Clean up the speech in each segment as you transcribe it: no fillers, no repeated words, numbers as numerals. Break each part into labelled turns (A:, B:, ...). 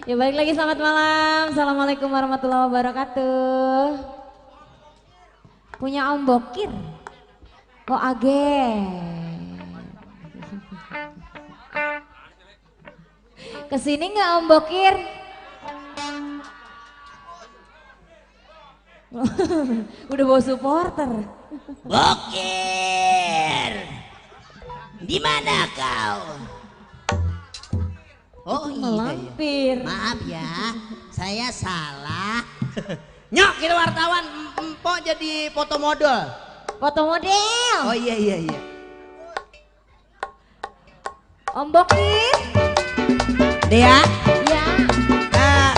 A: Ya balik lagi, selamat malam. Assalamualaikum warahmatullahi wabarakatuh. Punya Om Bokir. Oh age. Kesini nggak Om Bokir? Udah bawa supporter.
B: Bokir, di mana kau? Oh iya,
A: Melampir.
B: maaf ya, saya salah. Nyok, kita wartawan, empok jadi foto model.
A: Foto model.
B: Oh iya.
A: Om Bokir.
B: Dea,
A: Ya.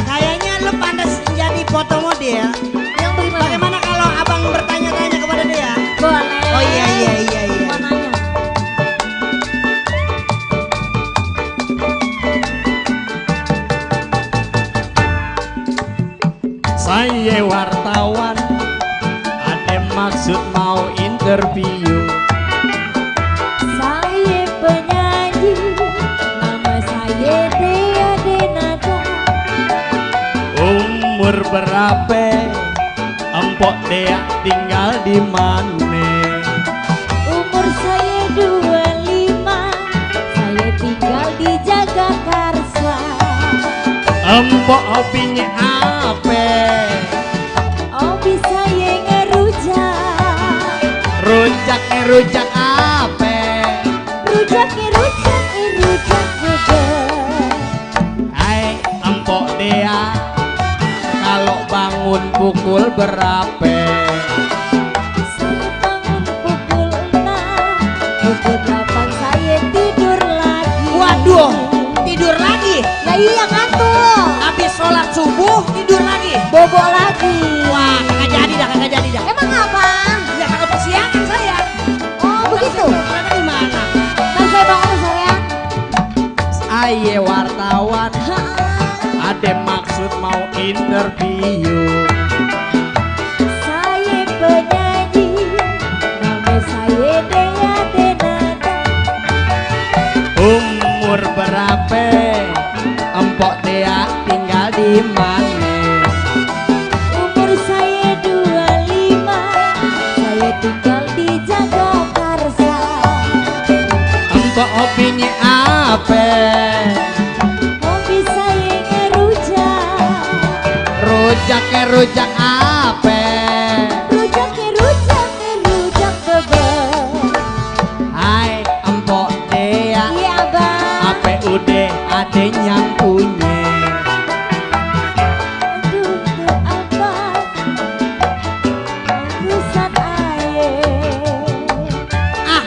B: kayaknya lu pantas jadi foto model.
A: Yang bagaimana?
B: Bagaimana kalau abang bertanya-tanya kepada Dea?
A: Boleh.
B: Oh iya.
A: Mau nanya.
C: Saya wartawan, ada maksud mau interview.
A: Saya penyanyi, nama saya Dea Denada.
C: Umur berapa? Empok Dea tinggal di mana?
A: Umur saya 25, saya tinggal di Jagakarsa.
C: Empok hobinya apa?
A: Hobi saya ngerujak.
C: Rujak apa?
A: Rujak beber.
C: Hai Empok Dea, kalau bangun pukul berapa?
A: Saya bangun pukul 6, pukul 8 saya tidur lagi.
B: Waduh, tidur lagi?
A: Ya iya ngantuk.
B: Habis sholat subuh tidur lagi?
A: Bobo lagi.
B: Wah, kagak jadi dah.
A: Emang apa?
B: Ya kagak persiapan saya.
A: Oh begitu.
B: Ternyata di mana?
A: Kan saya bangun saya.
C: Saya wartawan, ada maksud mau interview.
A: Saya penyanyi, nama saya Dea Denada.
C: Umur berapa? Empok Dea tinggal di mana?
A: Umur saya 25, saya tinggal di Jagakarsa.
C: Empok hobinya apa?
A: Hobi saya ngerujak.
C: Rujak apa?
A: Rujak beber.
C: Hai Empok Dea,
A: Iya bang.
C: apa udah ada yang punya?
A: Aduh ke abang, urusan air.
B: Ah,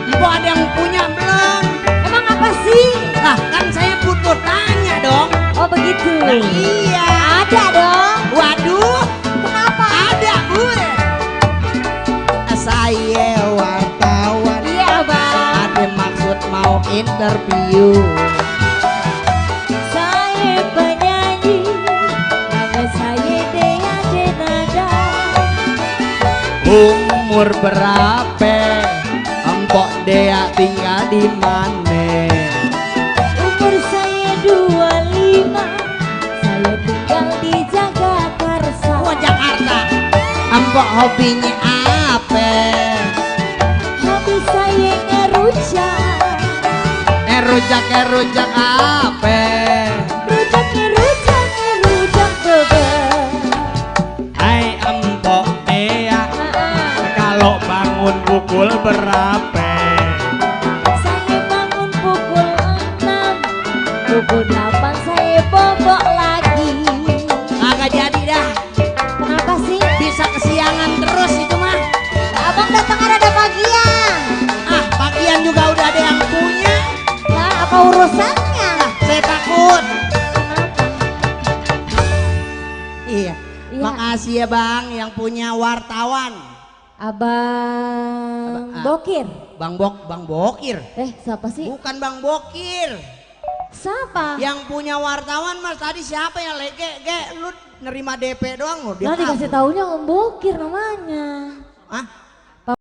B: empok ada yang punya belum?
A: Emang apa sih?
B: Lah, kan saya butuh tanya dong.
A: Oh begitu.
B: Nah, iya.
A: Ada dong.
B: Waduh,
A: Kenapa?
B: ada gue. Saya wartawan,
A: Iya bang.
B: ada maksud mau interview.
A: Saya penyanyi, nama saya Dea Denada.
C: Umur berapa? Empok Dea tinggal di mana?
A: Umur saya 25, saya tinggal di Jagakarsa.
B: Wah, Jakarta.
C: Empok hobinya apa?
A: Hobi saya ngerujak.
C: Rujak apa?
A: Rujak beber.
C: Hai Empok Dea, kalau bangun pukul berapa?
A: Saya bangun pukul 6, pukul 8 saya bobok lagi.
B: Kagak jadi dah.
A: Kenapa sih?
B: Bisa kesiangan terus itu mah.
A: Abang datang ada bagian.
B: Ah, bagian juga udah ada yang punya.
A: Nah, apa urusannya?
B: Saya takut.
A: Kenapa?
B: Iya.
A: Iya.
B: Makasih ya Bang yang punya wartawan.
A: Abang
B: Ah.
A: Bokir.
B: Bang Bokir.
A: Siapa sih?
B: Bukan Bang Bokir.
A: Siapa?
B: Yang punya wartawan Mas tadi siapa ya? Lu nerima DP doang loh dia.
A: Nah dikasih
B: kabur.
A: taunya Om Bokir namanya.
B: Hah?